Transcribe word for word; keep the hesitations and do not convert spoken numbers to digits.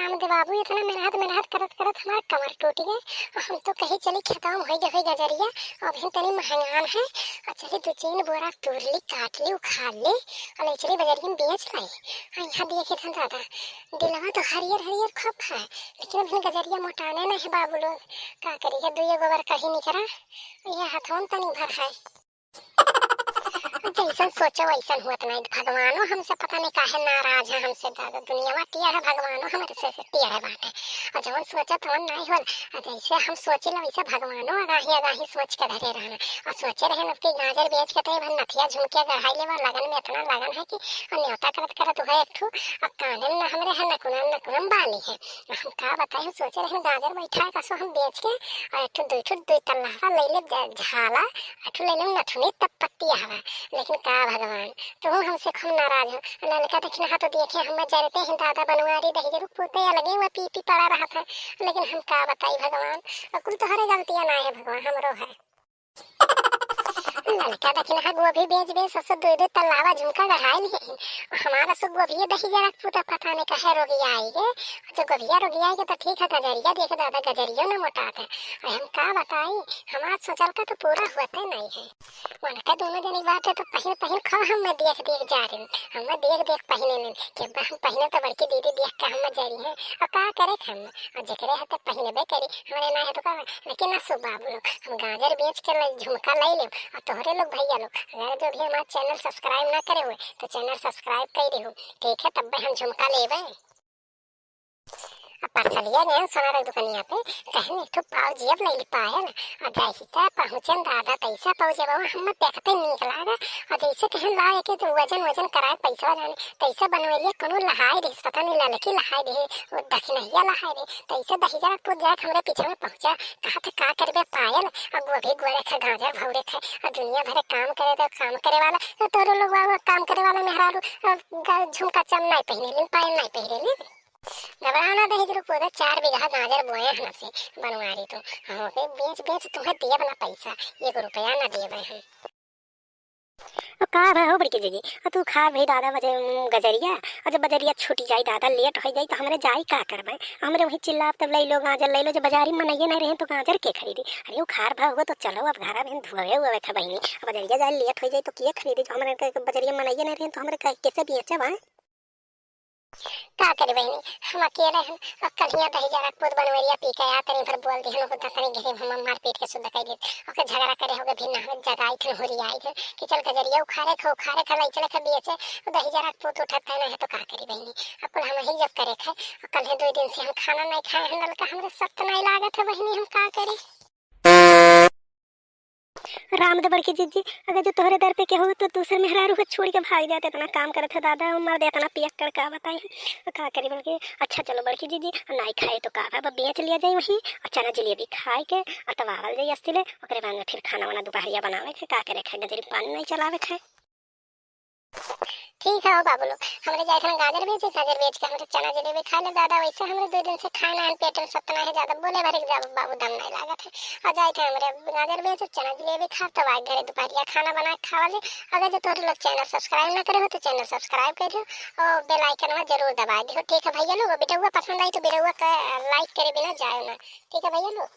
हम दे बाबू इतना मेहनत, मेहनत करत, करत हमार कमर टूट गए। और हम तो कहीं चली खेतवा में होई गए, होई गजरिया, और अभी तनी महंगान है, और चली दो तीन बोरा तूर ली, काट ली, उखाड़ ली, और ले चली बजरिया में बेच लाई। और यहाँ देखे थे दादा, दिलवा तो हरियर, हरियर खूब है, लेकिन अभी गजरिया मोटाने नहीं है बाबू लोग। का करी है, दुइये गोबर कहीं निकरा, ये हथवन तनी भर है। जैसन सोचो वैसन होत नहीं। भगवानो हमसे पता नहीं काहे नाराज है हमसे दादा। दुनियावा टेढ़ है, भगवानो हमरे से, से टेढ़ बाटे। और जवन सोचो तवन नहीं होल। और जैसे हम सोचिला वैसे भगवानो आगाही आगाही सोच के धरे रहना। और सोचे रहे न कि गाजर बेच के तो भर नथिया झुमके गढ़ाई लेबा। लगन में इतना लगन है कि और न्योता करत करत हुआ एक ठो, अब काने में न हमरे है, न कुनम, न कुनम बाली है। हम का बताई, हम सोचे रहे गाजर बैठा है, कसो हम बेच के और एक ठो, दो ठो, दो तल्ला ले ले ज-, झाला, एक ठो ले ले नथुनी, तब पत्ती हवा। लेकिन का भगवान, तू हमसे खूब नाराज हो। ललका दखिनहा तो देखे, हम जरते हैं दादा बनवारी दहिजरू पूते अलगे हुआ पी पी पड़ा रहा था। लेकिन हम का बताई भगवान, और कुल तोहरे गलतियाँ ना है भगवान, हमरो है। ललका दखिनहा गोभी बेच बेच ससुर दो दो तल्लावा झुमका गढ़ाई लिए। हमारा सो गोभी दहिजरा पूता पता नहीं काहे रोगिया आई गे। जो गोभिया रोगिया आई गे तो ठीक है, गजरिया देख दादा, गजरियो न मोटात है। और हम का बताई, हमार सोचल का तो पूरा होते नहीं है। उनका दोनों जनी बाटे तो पहिन पहिन खा हम देख देख जा रहे हैं। हम देख देख पहिने लेन। के बा हम पहिने तो बड़की दीदी देख के हम जरी हैं। और का करे हम? और जेकरे है तो पहिनबे करी। हमरे ना है तो का? लेकिन ना सो बाबू लोग, हम गाजर बेच के ले, झुमका ले लेब। और तोहरे लोग भैया लोग, अगर जो भी हमारा channel subscribe ना करे हुए तो channel subscribe कर दे हो, ठीक है? तब हम झुमका लेबे। अब परसलिया गए सोनार दुकनिया पे, कहने एक ठो पाव जेब ले ली पायल। और जैसे पहुँचन दादा तैसे पाव जेब हम देखते नीक लागा। और जैसे कहन ला एक तो वजन वजन कराए पैसा जाने तैसे बनवेलिया कोनो लहाई रही, पता नहीं ललकी लहाई रही, वो दखिनहिया लहाई रही। तैसे दहिजरा कूद जाए हमरे पीछे में पहुँचा, कहा था का करबे पायल, अब वो भी गोरे खा गाजर भौरे खाए और दुनिया भर काम करे तो काम करे वाला तो तोरो लोग बाबा काम करे वाला मेहरारू, अब गा-, झुमका चम नहीं पहिरे लिन, पायल नहीं पहिरे लिन। घबराना दहिजरू पूरा चार बीघा गाजर बोए हमसे बनवारी तू। हाँ, के बेच बेच तुम्हें दिए अपना पैसा, एक रुपया ना दिए हम। अब का भा हो बड़की जीजी, अब तू खा भाई दादा बजे, उम, गजरिया, और जब बजरिया छूटी जाई दादा, लेट हो जाई तो हमरे जाई का करबे? हमरे वहीं चिल्लाब तब ले लो गाजर ले लो, जब बाजारी मनइये नहीं रहे तो गाजर के खरीदी? अरे वो खार भा हो तो चलो अब घरा में धुआवे हुए था बहिनी, अब बजरिया जाए लेट हो जाई तो के खरीदी? जो हमरे के बजरिया मनइये नहीं रहे तो हमरे के-, कैसे बेचब, आए? का करी बहिनी, हम अकेले हन। अब कल हियाँ दही जरा कूद बनवरिया पी के आ, तनी भर बोल दिहन, ओकर तनी गरीब हम मारपीट के शुद्ध कर देत। ओके झगड़ा करे होगे भी ना, हम जगाई थे, हुरी आई थे कि चल गजरिया उखाड़े खा, उखाड़े खा, लाई चले खा बेचे। दही जरा कूद उठत है ना है तो का करी बहिनी, अब कुल हम ही जब करे खाए। कल है दो दिन से हम खाना नहीं खाए हैं, ललका हमरे सख्त नहीं लागत है बहिनी, हम का करी? राम दे बड़की जीजी, अगर जो तोहरे दर पे केहू तो दूसरे मेहरारू के छोड़ के भाग जाते, इतना काम करत है दादा, मर्द इतना पियक्कड़ का बताई, का करी बोल के। अच्छा चलो बड़की जीजी, नाई खाए तो का बा, बेच लिया जाए वहीं, और चना जलेबी खाए के, और तब आवल जाए अस्तिले, ओकरे बाद में फिर खाना वाना दोपहरिया बनावे के, का करे खाए, गजरी पानी नहीं चलावे खाए। ठीक है हो बाबू लोग, हमरे जाए थे गाजर बेचे, गाजर बेच के हमरे चना जलेबी खा ले दादा, वैसे हमरे दो दिन से खाए ना है, पेट में सतना है, ज्यादा बोले भरे के जा बाबू दम नहीं लागत है। और जाए थे हमरे गाजर बेचे, चना जलेबी खा, तो आए घरे दोपहरिया खाना बना के खावा ले। अगर जो तोहरे लोग channel subscribe ना करे हो तो channel subscribe कर दो और bell icon में जरूर दबा दो, ठीक है भैया लोग। Video पसंद आई तो video का like करे बिना जाए ना, ठीक है भैया लोग।